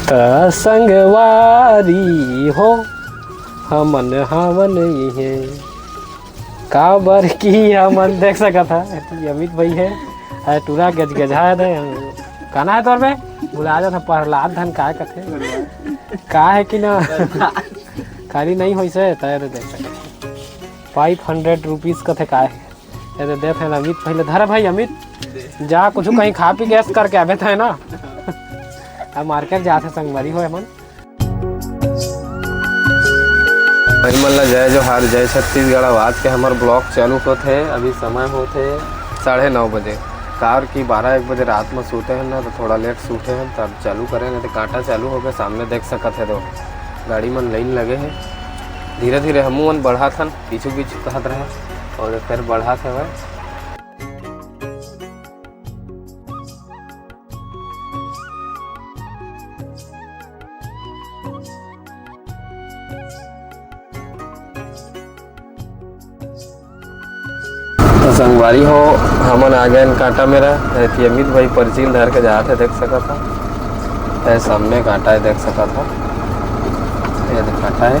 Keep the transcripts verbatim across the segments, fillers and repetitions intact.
त संगवारी हो, हमन हावन इहे, काबर कि हमन देख सकत हा, एती अमित भाई हे, अरे टूरा गजगजा हे दे। का नाम हे तोर बे? भुला जात हा, प्रहलाद धन काय कथे? का हे कि ना? खाली नहीं होइस हे, तय तो देख सकत हा। Five hundred rupees कथे काय हे? ये दे देत हे ना अमित, पहले धर भाई अमित, जा कुछ कहीं खा पी के ऐश करके आबे था ना। अब market जात हे संगवारी हो हमन। भाई मन ला जय जोहार, जय छत्तीसगढ़। अब आज के हमर vlog चालू होत हे। अभी समय होत हे साढ़े नौ बजे। कार की बारह एक बजे रात में सूते हैं ना, तो थोड़ा late सूते हैं, तब चालू करें, नहीं तो कांटा चालू हो गए। सामने देख सकत हे, तो गाड़ी मन line लगे हे। धीरे धीरे हमू मन बढ़ात हन, पीछू पीछू कहत रहे, और फिर बढ़ात हवय। तो संगवारी हो, हमन आ गए कांटा मेरा। एती अमित भाई पर्ची ल धर के जात हे, देख सकत हा। ये सामने कांटा हे, देख सकत हा। ये दे कांटा हे,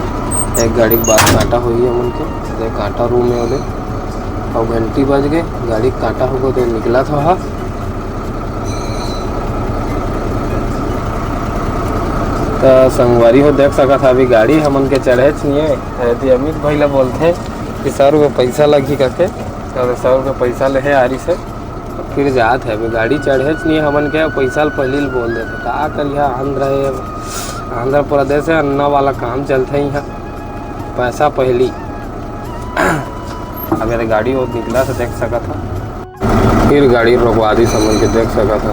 एक गाड़ी के बाद कांटा होही हमन के। ये कांटा room में ओले, अउ घंटी बज गए, गाड़ी के कांटा होगो तो निकलत हो हा। त संगवारी हो देख सकत हा, अभी गाड़ी हमन के चढ़ेच नहीं हे। एती अमित भाई ला बोलथे कि सौ रुपये पैसा लगही करके, तो सौ रुपये पैसा लेहे आरी से, फिर जात हे। अभी गाड़ी चढ़ेच नहीं हे हमन के, पैसा ल पहली ल बोल देथे। का करिहा, आंध्र हे, आंध्र प्रदेश हे, अन्ना वाला काम चलथे इहाँ, पैसा पहली। अब ये गाड़ी वो निकलत हे, देख सकत हा। फिर गाड़ी रोकवा दिस हमन के, देख सकत हा।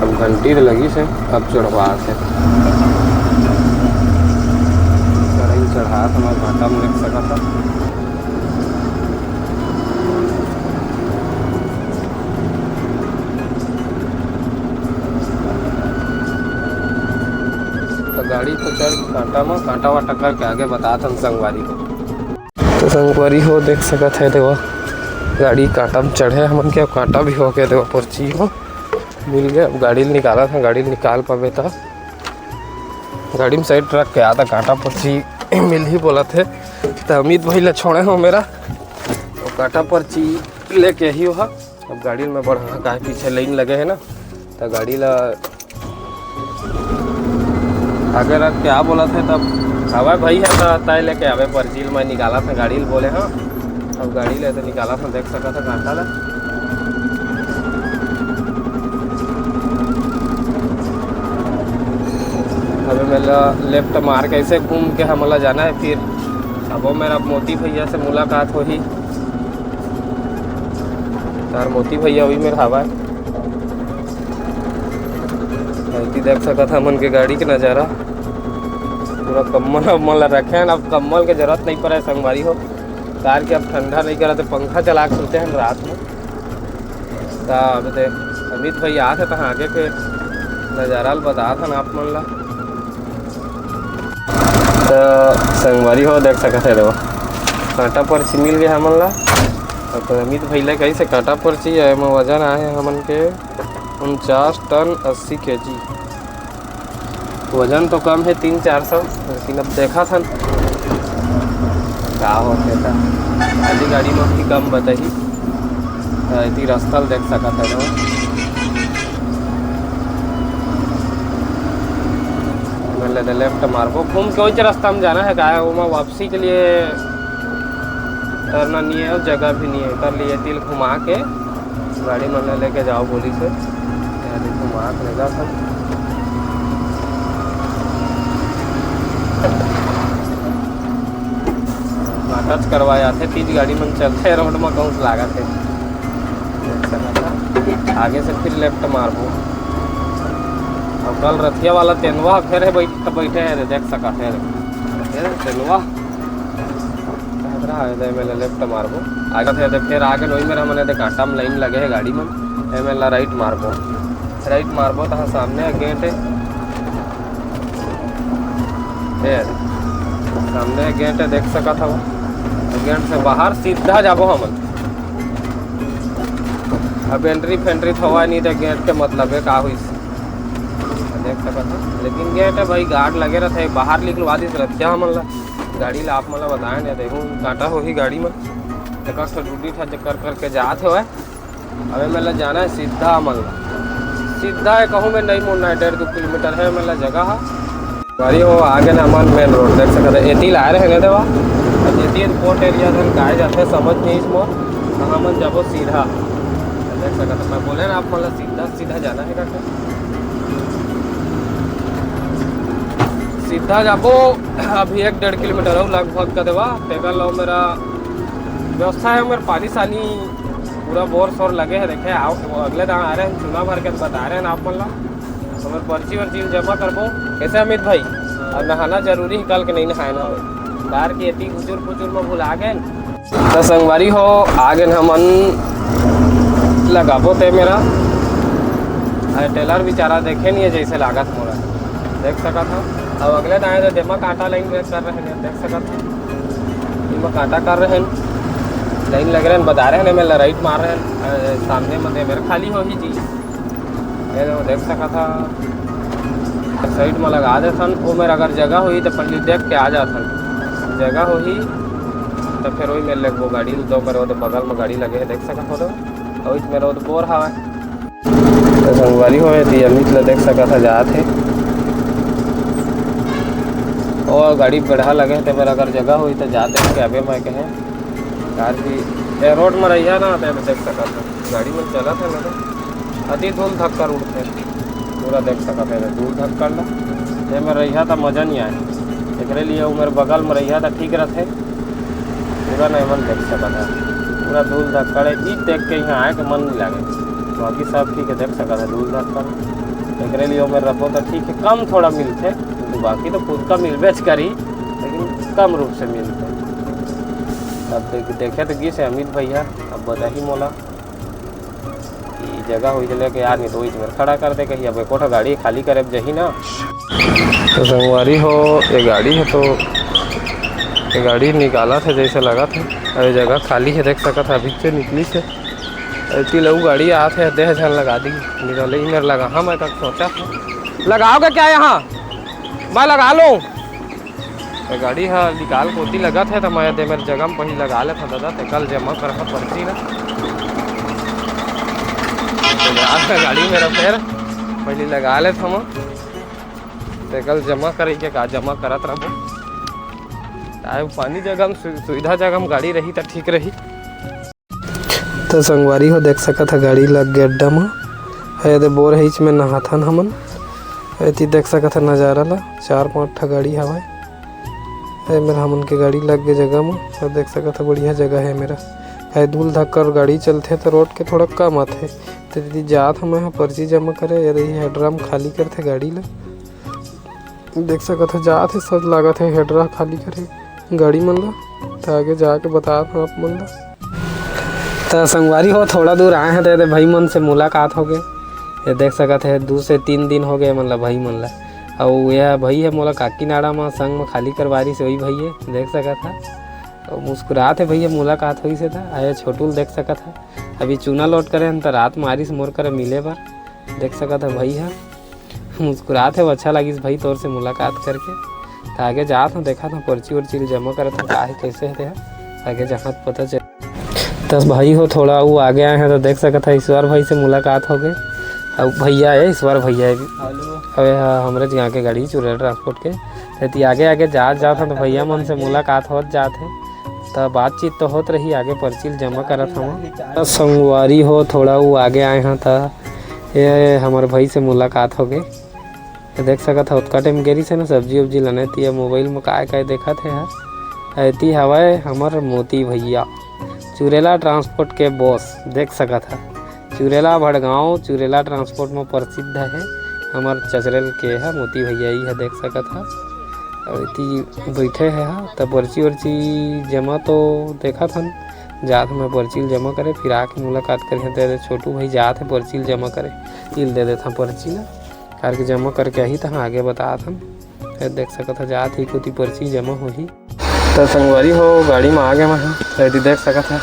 अब घंटी तो लगिस हे, अब चढ़वा से। चढ़ाई चढ़ात हमर घाटा में देख सकत हा। तो गाड़ी तो चढ़ कांटा में, कांटा वाटा करके आगे बतात हन संगवारी हो। तो संगवारी हो देख सकत हे, देखो गाड़ी कांटा में चढ़े हमन के, कांटा भी हो गया, देखो पर्ची हो मिल गया। अब गाड़ी ल निकालत हे, गाड़ी ल निकाल पाबे त गाड़ी में side रख के आता, कांटा पर्ची मिलही बोलत हे। त अमित भाई ला छोड़े हो मेरा, तो कांटा पर्ची लेके ही हो। अब गाड़ी में बढ़ा, काहे पीछे line लगे हे ना, त गाड़ी ला आगे रख के आ बोलत हे, तब हवय भाई हे, त तय लेके आवे पर्ची ल, मैं निकालत हे गाड़ी ल बोले, हाँ। अब गाड़ी ले तो निकालत हे, देख सकत हे कांटा ला। अबे मेला left मार के ऐसे घूम के हमला जाना हे, फिर अब वो मेरा मोती भैया से मुलाकात होही। तार मोती भैया अभी मेर हवय। एती देख सकत हा हमन के गाड़ी के नजारा, पूरा कम्बल अम्बल ला रखे हन। अब कम्बल के जरूरत नहीं पड़े संगवारी हो, कार के अब ठंडा नहीं करत हे, पंखा चला के सोते हैं रात में। त अब दे अमित भाई आत हे, तहाँ आगे के नजारा ल बतात हन आप मन ला। त संगवारी हो देख सकत हे, देखो कांटा पर्ची मिल गया हमन ला। अब अमित भाई ला कइसे कांटा पर्ची हे, एमा वजन आए हे हमन के उनचास टन अस्सी केजी। वजन तो कम हे तीन चार सौ, लेकिन अब देखत हन का होथे। त खाली गाड़ी में भी कम बताही, त एती रस्ता ल देख सकत हे, देखो। एमे ले दे left मारबो, घूम के ओइच रस्ता में जाना हे, काहे ओमा वापसी के लिए टर्न नहीं है और जगह भी नहीं है, कर लिए तिल घुमा के गाड़ी मन ला लेके जाओ बोलिस हे। ये दे घुमा के ले जात हन। टच करवाए आथे, तीज गाड़ी मन चलथे रोड म, कहूँ से लागत हे। आगे से फिर left मारबो। अब कल रथिया वाला तेंदुआ फेर हे बैठ, बैठे हे, देख सकत हे। ये तेंदुआ। कहत रहा, ये दे, मैं left मारबो। आगे फिर, फिर आगे नोई मेरा मने दे कांटा में line लगे हे गाड़ी में। ये मैं ला right मारबो। Right मारबो, तहाँ सामने gate हे। ये सामने gate हे, देख सकत हव। Gate से बाहर सीधा जाबो हमन। अब entry फेंट्री थवा नहीं दे, gate के मतलब हे का होइस। देख सकत हे। लेकिन गेट हे भाई, गार्ड लगे रथे, बाहर निकलवा दिस रथे हमन ला। गाड़ी ला आप मन ला बताए नहीं, देखो कांटा होही गाड़ी में। एक ठो ड्यूटी ठा कर करके जात हवय। अबे मेला जाना हे सीधा हमन ला, सीधा हे, कहूँ में नहीं मुड़ना हे। डेढ़ दो किलोमीटर हे मेला जगह हा। भाई हो आगे ना हमन मेन रोड देख सकत हे, एती ला आए रहे ने देवा। अब एती एयरपोर्ट एरिया धन काय जाथे समझ नहीं इस मोर, कहाँ मन जाबो सीधा। देख सकत हे, मैं बोले ना आप मन ला सीधा सीधा जाना हे करके। सीधा जाबो। अभी एक डेढ़ किलोमीटर हो लगभग का देवा। तेकर लो मेरा व्यवस्था हे, मेरा पानी सानी पूरा बोर सोर लगे हे। देखे आओ, वो अगले दान आ रहे हैं, चूना भर के बता रहे हैं आप मन ला। तो मेरे पर्ची वर्ची जमा करबो। कैसे अमित भाई? और नहाना जरूरी है, कल के नहीं नहाए ना हो। बाहर के एती उजुर पुजुर में भुला गए। तो संगवारी हो, आगे हमन लगाबो ते मेरा। अरे टेलर बेचारा देखे नहीं है जैसे लागत मोला। देख सकत हो। अब अगले दाएं तो जेमा कांटा लाइन में कर रहे हैं, देख सकत हो। एमा कांटा कर रहे हैं, लाइन लग रहे हैं, बता रहे हैं, मैं राइट मार रहे हैं। अ, सामने में दे मेरे खाली हो ही जी। ये तो देख सकत हो, साइड में लगा देथन। वो मेरा अगर जगह हुई तो पहले देख के आ जाथन, जगह हुई तो फिर वही मेरे लगबो गाड़ी। दो मेरे वो तो बगल में गाड़ी लगे है, देख सकत हो तो। और मेरा वो तो बोर हवा। तो संगवारी हो, एती अमित ल देख सकत ह, जात हे। ओ, गाड़ी बढ़ा लगे हे, ते मेर अगर जगह होही, त जात हे, के अबे मैं कहे, कार की, ए, रोड म रहिया ना, ते देख सकत ह, गाड़ी मन चलत हे ना, अति धूल धक्कर उड़थे, पूरा देख सकत हे, धूल धक्कर ला। ते मेर रहिया, त मजा नहीं आए, एकरे लिए वो मेर बगल म रहिया, त ठीक रहथे। पूरा नहीं मन देख सकत है, पूरा धूल धक्कड़ है। ई देख के यहाँ आए के मन नहीं लागे। बाकी सब ठीक है, देख सकत है धूल धक्कड़। एकरे लिए ओमेर रखो तो ठीक है, कम थोड़ा मिलथे, किंतु बाकी तो फुटका मिलबेच करी, लेकिन कम रूप से मिलथे। अब देख, देखे तो गिस है अमित भैया, अब बताही मोला। कि जगह होई तो लेके आ, नहीं तो वही मेर खड़ा कर दे कहीं। अब एको ठो गाड़ी खाली करे जही ना। तो संगवारी हो, ये गाड़ी है तो ये गाड़ी निकालत हे जैसे लगत हे। अरे जगह खाली है, देख सकत है, अभी से निकली से। ऐसी लऊ गाड़ी आत है, देह झन लगा दी, निकले ही मेर लगा। हाँ, मैं तक सोचा था, लगाओगे क्या यहाँ, मैं लगा लूँ। त गाड़ी ह निकाल कोती लगत हे, त मैं दे मेर जगह म पहिली लगा लेथंव ददा, ते कल जमा करहा पर्ची ला। त जा, गाड़ी मेर फेर पहिली लगा लेथंव, ते कल जमा करे के का जमा करत रहिबो। आए पानी जगह म सु-, सुविधा जगह म गाड़ी रही त ठीक रही। त संगवारी हो देख सकत ह गाड़ी लग गे अड्डा म। ए दे बोर हईच में नहाथन हमन। एती देख सकत ह नजारा ला, चार पांच ठा गाड़ी हवय। ए मेर हमन के गाड़ी लग गे जगह म, अउ देख सकत ह बढ़िया जगह हे मेरा। ए धूल धक्कर गाड़ी चलथे त रोड के थोड़ा कम आथे। त दीदी जात ह मैं ह पर्ची जमा करे, ये दे ये ड्रम खाली करथे गाड़ी ला। देख सकत ह जात हे, सब लागत हे हेडरा खाली करे गाड़ी मन ला। त आगे जाके बतात हंव आप मन ला। त संगवारी हो, थोड़ा दूर आए हंव त ये दे भाई मन से मुलाकात हो गे। ये देख सकत हे, दू से तीन दिन हो गे मन ला, भाई मन ला। अउ ये भाई हे मोला काकीनाड़ा म संग म खाली करवारिस, वही भाई हे, देख सकत ह। अउ मुस्कुरात हे भैया, मुलाकात होइस हे त। अउ ये छोटू ल देख सकत ह, अभी चूना लोड करे हन त रात म आरिस मोर करा मिले बर। देख सकत ह भाई ह। मुस्कुरात हे, अच्छा लागिस भाई तोर से मुलाकात करके। त आगे जात हंव, देखत हंव पर्ची वर्ची ल जमा करत हंव, का हे कइसे हे तेहा, आगे जात पता चल। त भाई हो थोड़ा वो आगे आए हंव त देख सकत ह ईश्वर भाई से मुलाकात हो गे। अब भैया हे ईश्वर भैया हे। हेलो। अबे हाँ, हमरे गाँव के गाड़ी चुरेला ट्रांसपोर्ट के। त एती आगे आगे जात जात हंव त भैया मन से मुलाकात होत जात हे। त बातचीत तो होत रही, आगे पर्ची ल जमा करत हंव। त संगवारी हो थोड़ा वो आगे आए हंव त ये हमर भाई से मुलाकात हो गे। ये देख सकत ह, ओतका टाइम गे रिहिस हे ना सब्जी उब्जी लाने, त ये मोबाइल म काय काय देखत हे हा। एती हवय हमर मोती भैया, चुरेला ट्रांसपोर्ट के बॉस, देख सकत ह। चुरेला भड़गांव, चुरेला ट्रांसपोर्ट म प्रसिद्ध हे हमर चचरेल के ह मोती भैया, ई ह देख सकत ह। अउ एती बइठे हे हा, त पर्ची वर्ची जमा तो देखत हन, जात हन पर्ची ल जमा करे, फिर आके मुलाकात करिहन। त छोटू भाई जात हे पर्ची ल जमा करे, तिल दे देथन पर्ची ल। करके जमा करके आही, तहाँ आगे बतात हन। फेर देख सकत ह, जात ही कोती पर्ची जमा होही। त संगवारी हो, गाड़ी म आ गे मैं ह। एती देख सकत ह,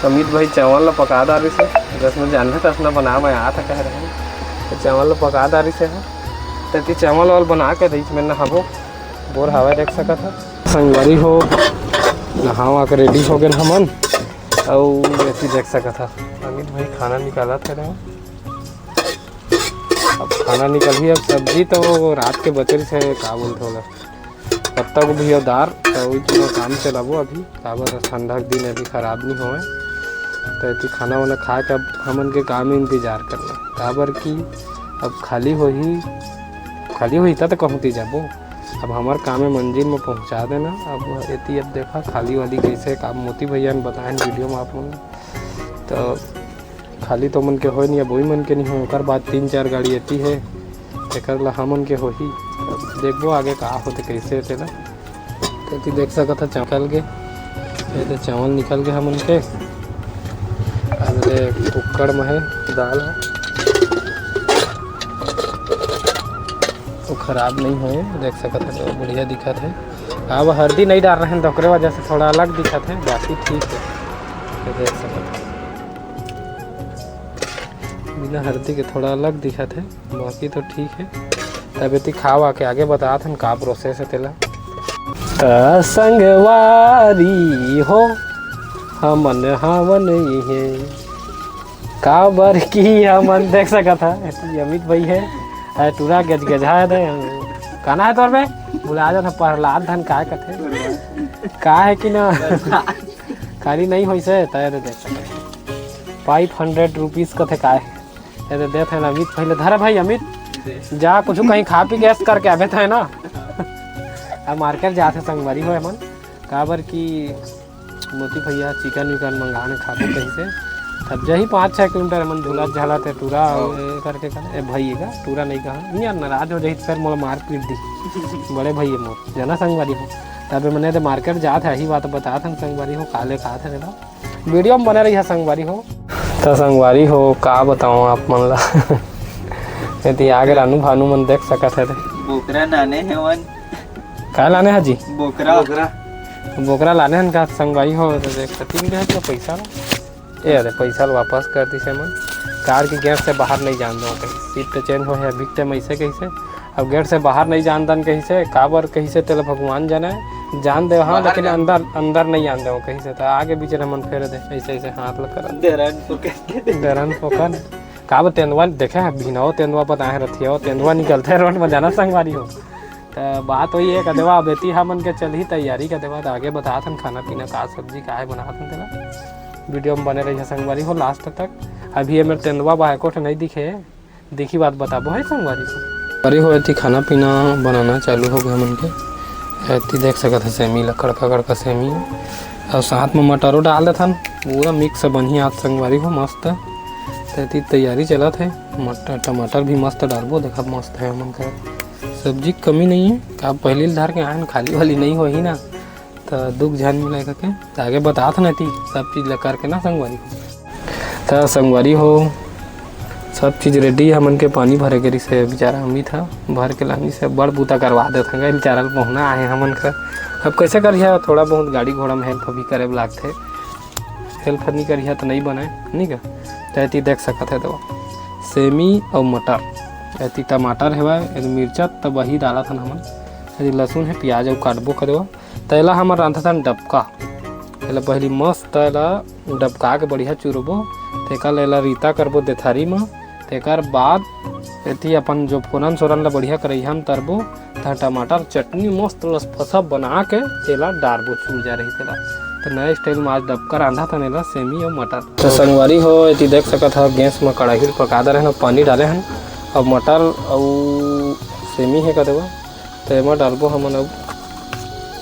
अमित भाई चावल ल पका डारिस हे। जसने जानना तसना बना मैं आत ह कह रहे हैं। त चावल ल पका डारिस हे। तेती चावल वावल बना के रहीस, मैं नहाबो, बोर हवा देख सकत ह। संगवारी हो, नहा वहा के ready हो गेन हमन। अउ एती देख सकत ह, अमित भाई खाना निकालत हे। अब खाना निकलही, अब सब्जी तो रात के बचे रहिस हे, का बोलथे ओला, पत्ता गोभी अउ दार, तो वही तीनों काम चलाबो अभी। काबर ठंडा के दिन अभी खराब नहीं होवे, तो एती खाना वाना खा के अब हमन के काम इंतजार करना, काबर कि अब खाली होही, खाली होही त, त कहूँ ती जाबो। अब हमर काम है मंजिल में पहुँचा देना। अब एती अब देखा खाली वाली कैसे काम, मोती भैया ने बताए video में आप मन, तो खाली तो मन के होय नहीं, अब वही मन के नहीं हो, ओकर बाद तीन चार गाड़ी एती है, एकर ला हमन के होही। अब देखबो आगे का होथे, कैसे तेला। तो एती देख सकत ह चावल के, ये तो चावल निकल के हमन के, अब ये कुकर में है दाल है, वो खराब नहीं होए, देख सकत ह तो बढ़िया दिखत है। अब हल्दी नहीं डाल रहे हैं तो ओकरे वजह से थोड़ा अलग दिखत है, बाकी ठीक है। ये देख सकत ह बिना हल्दी के थोड़ा अलग दिखत है, बाकी तो ठीक है। तब एती खावा के आगे बतात हन का process है तेला। त संगवारी हो, हमन हावन इहे, काबर कि हमन देख सकत ह, एती अमित भाई है, ए टूरा गजगजा है दे। का नाम है तोर बे? भुला जात ह, प्रहलाद धन काय कथे? का है कि ना? खाली नहीं होइसे, त ये दे देख सकत ह। Five hundred rupees कथे काय है? ये दे देत है ना अमित, पहले धर भाई अमित, जा कुछ कहीं खा पी के ऐश करके आबे त है ना। अब market जात है संगवारी हो हमन, काबर कि मोती भैया chicken विकन मंगाने खाबो कहीं से। तब जही पाँच छः किलोमीटर हमन झूलत झालत है टूरा, हाँ। ए करके कर, ए भाई का टूरा नहीं कहा, नहीं यार, नाराज हो जाही त फिर मोला मार पीट दी। बड़े भाई है मोर, जाना संगवारी हो। तब मैंने तो market जात है, यही बात बतात हन संगवारी हो, काले कहा था ना। Video में बने रहिहा संगवारी हो। त संगवारी हो, का बताओं आप मन ला। एती आगे रानू भानू मन देख सकत है रे। बोकरा लाने हे वन। का लाने हा जी? बोकरा। बोकरा। बोकरा लाने हन का संगवारी हो, तो देख सकत हन, पैसा ला। ए अरे, पैसा ला वापस कर दिस हे मन। कार की gate से बाहर नहीं जान दो कहीं। Seat तो change हो है, अभी time ऐसे कैसे? अब gate से बाहर नहीं जान दन कहिसे, काबर कहिसे तेला भगवान जाने, जान दे हाँ, बाहर लेकिन जान। अंदर, अंदर नहीं आन दे कहिसे। त आगे बीच हमन फेर दे, ऐसे, ऐसे हाथ ला करत। दरन पकड़ के दे। दरन पकड़। काबर तेंदुआ देखे है, बिहनव तेंदुआ बताए रथियो, तेंदुआ निकलते road में जाना संगवारी हो। त बात वही है, कदेवा अब एती हमन के चलही तैयारी कदेवा, त आगे बतात हन खाना पीना का सब्जी का है बनात हन तेला। Video में बने रहिहा संगवारी हो last तक। अभी ये मेर तेंदुआ बायकोट नहीं दिखे, देखी बात बताबो है संगवारी हो। अरे हो, एती खाना पीना बनाना चालू हो गया हमन के। एती देख सकत है सेमी ला, कड़का कड़का सेमी है। और साथ में मटरो डाल देथन, पूरा mix बनही आज संगवारी हो मस्त। तो एती तैयारी चलत है, मटर टमाटर भी मस्त डालबो, देखा मस्त है हमन का। सब्जी के कमी नहीं है, का पहली धर के आयन खाली वाली नहीं होही ना। त दुख झन मिले कहिके, त आगे बतात न एती सब चीज ल करके ना संगवारी हो। त संगवारी हो, सब चीज ready, हमन के पानी भरे के रिसे बेचारा अमित ह, भर के लानी से बड़ बूता करवा देत हंगे, बेचारा ल पहुना आहे हमन का। अब कैसे करिहा, थोड़ा बहुत गाड़ी घोड़ा में help भी करे लागथे, help नहीं करिहा त नहीं बने, नहीं का? त एती देख सकत है तो सेमी अउ मटर, एती टमाटर हेवय, एती मिर्चा त वही डालत हन हमन, एती लहसुन है, प्याज अउ काटबो करेवा। तेला हमर रांधथन डबका। एला पहिली मस्त एला डबका के बढ़िया चुरबो, तेकर ले एला रीता करबो देथारी म। तेकर बाद एती अपन जो फोरन सोरन ला बढ़िया करइहा म तरबो, तहाँ टमाटर चटनी मस्त लसफसा बना के एला डारबो, चूर जा रही तेला। त नया style म आज डबका रांधथन एला, सेमी अउ मटर। त संगवारी हो, एती देख सकत ह, गैस म कड़ाही ल पका दे रहेन, पानी डाले हन, अउ मटर अउ सेमी हे का देवा। त एमा डालबो हमन अब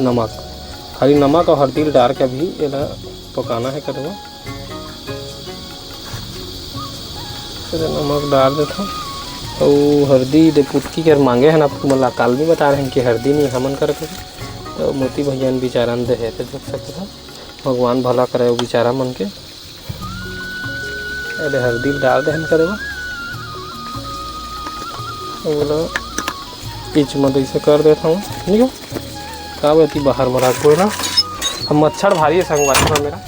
नमक, खाली नमक अउ हल्दी ल डार के अभी एला पकाना हे कदवा। फिर नमक डार देथन अउ हल्दी दे पुटकी कर मांगे हन, आप मन ला काल भी बता रहे हैं कि हल्दी नहीं हमन कर के। तो मोती भैया ने बेचारा ने दे हे, तो देख सकते हो, भगवान भला करे वो बेचारा मन के। अरे हल्दी डाल दे हन करे वो। ओला बीच में तो ऐसे कर देता हूँ, ठीक है? का बेटी बाहर में रख बोला। अब मच्छर भारी है संगवारी में मेरा,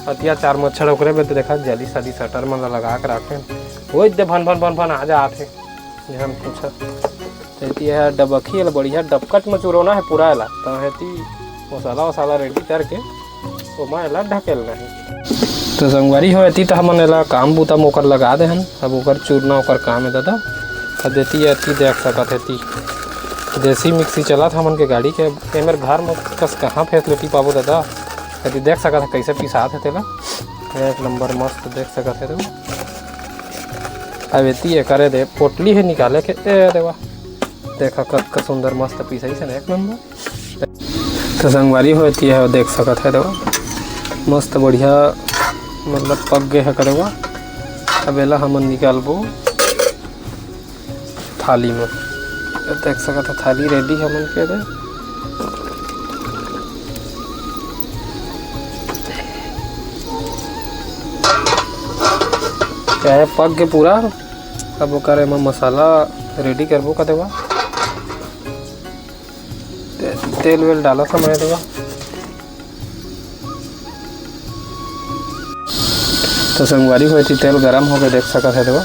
अत्याचार मच्छर ओकरे में तो देखा जली सली शटर में लगा के रखे हैं। वो इतने भन भन भन भन आ जा आते, जहन पूछा। एती एहा डबकही, एला बढ़िया डबकट म चुरोना हे पूरा एला। त एती मसाला वसाला ready करके ओमा एला ढकेलना हे। तो संगवारी हो, एती त हमन एला काम बूता म ओकर लगा दे हन। अब ओकर चूरना ओकर काम हे दादा। अब एती एती देख सकत हे, एती देसी मिक्सी चलत हमन के गाड़ी के। एमेर घर म कस कहाँ facility पाबो दादा। एती देख सकत हे कइसे पिसात हे तेला। एक नंबर मस्त देख सकत हे तू। अब एती एकरे दे पोटली हे निकाले के, ए देवा, देखा कतका सुंदर मस्त पिसाइस हे ना, एक नंबर। तो संगवारी हो, एती हे देख सकत हे देवा, मस्त बढ़िया मतलब पक गे हे करेवा। अब एला हमन निकालबो थाली में। ये देख सकत हे थाली ready हमन के दे। क्या हे, पक गे पूरा। अब ओकर एमा मसाला ready करबो का देवा। ते-, तेल वेल डाला समय देवा। तो संगवारी हो, एती तेल गरम होके देख सकत हे देवा।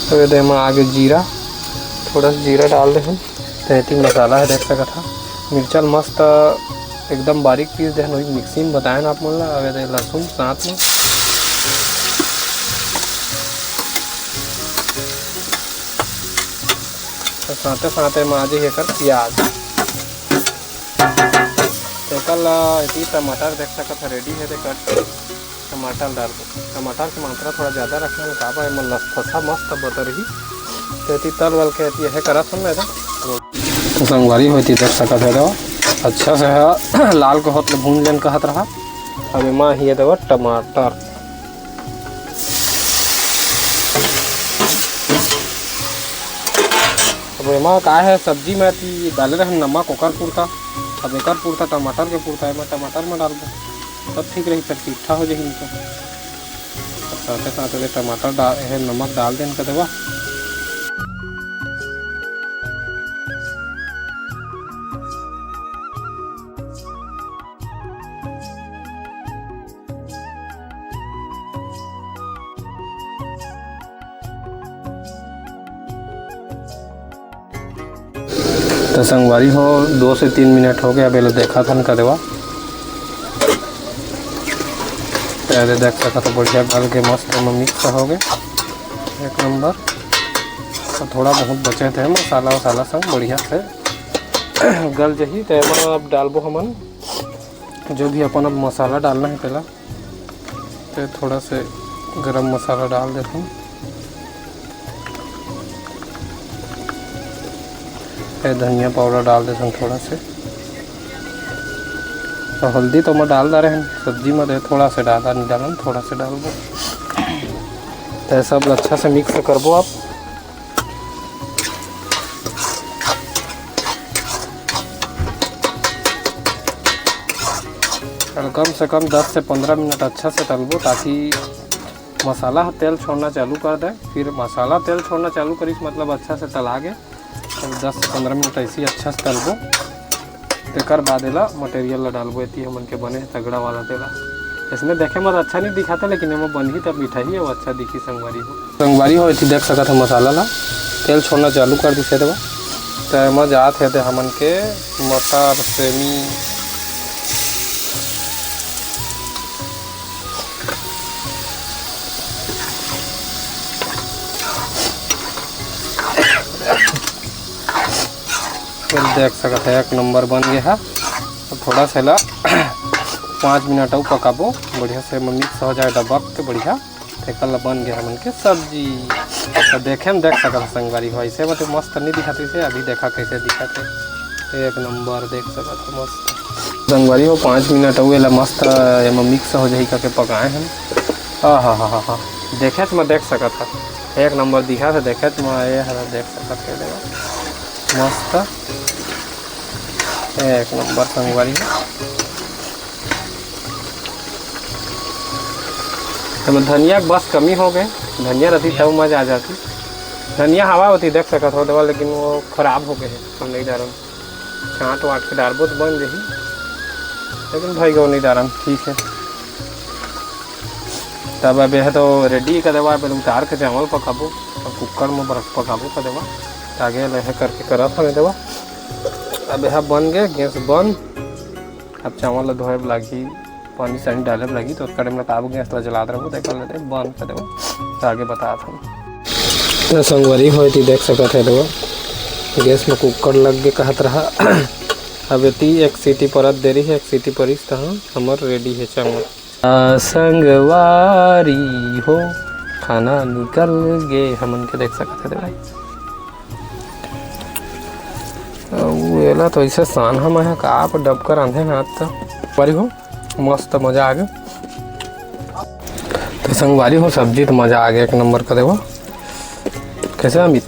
तो ये दे एमा आगे जीरा, थोड़ा सा जीरा डाल दे हन। तो एती मसाला हे देख सकत हा, मिर्चा ल मस्त एकदम बारीक पीस दे हन, वही मिक्सी में बताए ना आप मन ला। अब ये दे लहसुन साथ में, तो साथे साथे में आ जाही एकर प्याज। तेकर ला एती टमाटर देख सकत ह, ready हे, ते कट टमाटर डाल के, टमाटर के मात्रा थोड़ा ज्यादा रखे हन, काबर एमा लसफसा मस्त बतरही। तो एती तल वल के एती हे करत हन ना, एदा। तो संगवारी हो, एती देख सकत ह, एदा अच्छा से ह, लाल के होत ले भून लेन कहत रहा। अब एमा ही एदा टमाटर। अब एमा का हे, सब्जी में एती डाले रहन नमक, ओकर पुरता। अब एकर पुरता टमाटर के पुरता, एमा टमाटर में डालबो, तब ठीक रही, फिर तीखा हो जाही इनका। अब साथे साथ एदे टमाटर डाल, एहे नमक डाल देन का देवा। तो संगवारी हो, दो से तीन मिनट हो गए, अब एला देखत हन का देवा। तो एदे देख सकत हो, बढ़िया गल के मस्त एमा mix हो गए, एक नंबर। तो थोड़ा बहुत बचे थे मसाला वसाला संग, बढ़िया से गल जही। तो एमा अब डालबो हमन जो भी अपन अब मसाला डालना हे तेला। तो थोड़ा से गरम मसाला डाल देथन, ये धनिया पाउडर डाल देथन थोड़ा से। तो हल्दी तो मैं डाल डारे हन सब्जी में, तो थोड़ा से डाला नहीं डालन, थोड़ा से डालबो। तो ये सब अच्छा से mix करबो आप। और कम से कम दस से पंद्रह मिनट अच्छा से तलबो, ताकि मसाला ह तेल छोड़ना चालू कर दे। फिर मसाला तेल छोड़ना चालू करिस, मतलब अच्छा से तला गे। अब दस से पंद्रह मिनट ऐसे ही अच्छा से तलबो। तेकर बाद एला material ला डालबो। एती हमन के बने हे तगड़ा वाला तेला। इसने देखे में तो अच्छा नहीं दिखाते, लेकिन एमा बनही तब मिठाही अउ अच्छा दिखी संगवारी हो। संगवारी हो, एती देख सकत हो मसाला ला तेल छोड़ना चालू कर दिसे देवा। तो एमा जात हे दे हमन के मटर, सेमी, फिर देख सकत है, एक नंबर बन गया है। तो थोड़ा सा ला पाँच मिनट अउ पकाबो, बढ़िया से mix हो जाए डबक के बढ़िया। एकर ला बन गया हमन के सब्जी। तो देखे में देख सकत है संगवारी हो, ऐसे में तो मस्त नहीं दिखत, इसे अभी देखा कैसे दिखत है, एक नंबर देख सकत है मस्त। संगवारी हो, पाँच मिनट अउ एला मस्त एमा mix हो जाही करके पकाए हन। आ हा हा हा हा, देखेच में देख सकत है, एक नंबर दिखत है, देखेच में ये हला देख सकत है, देखो। मस्त, एक नंबर संगवारी हो। एमा धनिया के बस कमी हो गए, धनिया रहती तब मजा आ जाती। धनिया हवा होती देख सकत हो देवा, लेकिन वो खराब हो गए है, हम नहीं डारन। छांट वाट के डारबो तो बन जाही, लेकिन भाई गो नहीं डारन, ठीक है। त अब, अब एह तो ready कर देवा, अब उतार के चावल पकाबो, अब कुकर में बरस पकाबो कर देवा। आगे लहे करके करत हवे देवा। अब एह बन गे, गैस बंद। अब चावल ल धोए बर लागही, पानी सानी डाले बर लागही, तो कड़े में ताब गैस ल जलात रहबो, तेकर ले बंद कर देबो, तो आगे बतात हन। तो संगवारी हो, एती देख सकत हे, देखो, गैस में कुकर लग गे कहत रहा। अब एती एक सीटी परत देरी हे, एक सीटी परिस तहाँ हमर ready हे चावल। आ, संगवारी हो, खाना निकल गे, हमन के देख सकत हे, देखो। अउ एला तो ऐसे सान हम है का, आप डबका रांधे ना, आज तो बड़ी हो मस्त मजा आ गया। तो संगवारी हो, सब्जी तो मजा आ गया, एक नंबर का। देखो कैसे अमित,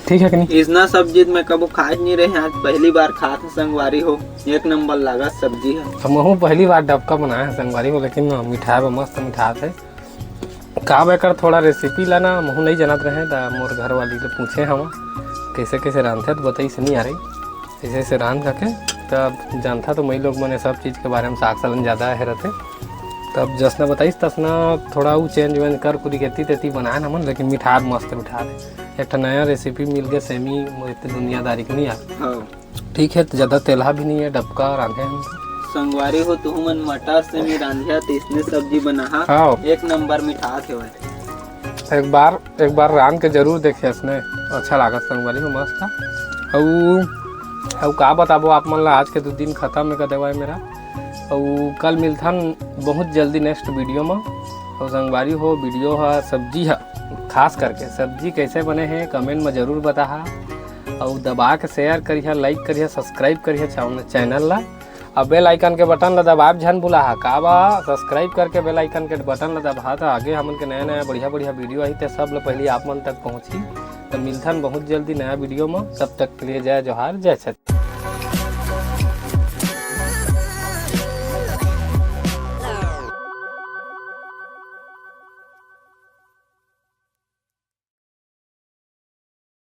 ठीक है कि नहीं? इसना सब्जी तो मैं कबो खाए नहीं रहे, आज पहली बार खात हूँ संगवारी हो, एक नंबर लगा सब्जी है। हम हूँ पहली बार डबका बनाए हैं संगवारी हो, लेकिन मिठाई बा, मस्त मिठाई थे। का बा एकर थोड़ा recipe ला ना, महू नहीं जानत रहे, त मोर घर वाली ले पूछे हम कैसे कैसे रांधथे, तो बताइस नहीं आ रही ऐसे ऐसे रांध करके। तब जानता तो मई लोग मने सब चीज़ के बारे में, साग सालन ज़्यादा है रहते, तब जसना बताइस तसना थोड़ा उ change वेंज कर कुरी के एती तेती बनाए हमन, लेकिन मिठार मस्त मिठार है। एक ठा नया recipe मिल गया सेमी, मोर इतनी दुनियादारी के नहीं यार। हाँ। ठीक है, तो ज़्यादा तेलहा भी नहीं है, डबका रांधे हम। संगवारी हो, तुहू मन मटर सेमी रांधिया, तो इसने सब्जी बनाहा। हाँ। एक नंबर मिठास हे भाई। एक बार, एक बार रांध के जरूर देखिए इसने, अच्छा लागत संगवारी हो, मस्त था। अउ, अउ का बताबो आप मन ला, आज के दो दिन खत्म में कर देवा है मेरा। अउ कल मिलथन बहुत जल्दी next video में। अउ संगवारी हो, video हा सब्जी हा, खास करके सब्जी कैसे बने हैं comment में जरूर बताहा। अउ दबा के share करिहा, like करिहा, subscribe करिहा channel, channel ला। अब bell icon के button ला दबाब झन भुलाहा। का बा, subscribe करके bell icon के button ला दबाहा, त आगे हमन के नया नया बढ़िया बढ़िया video आही, ते सब ले पहली आप मन तक पहुंची। तो मिलथन बहुत जल्दी नया video में, तब तक के लिए जय जोहार, जय छत्तीसगढ़।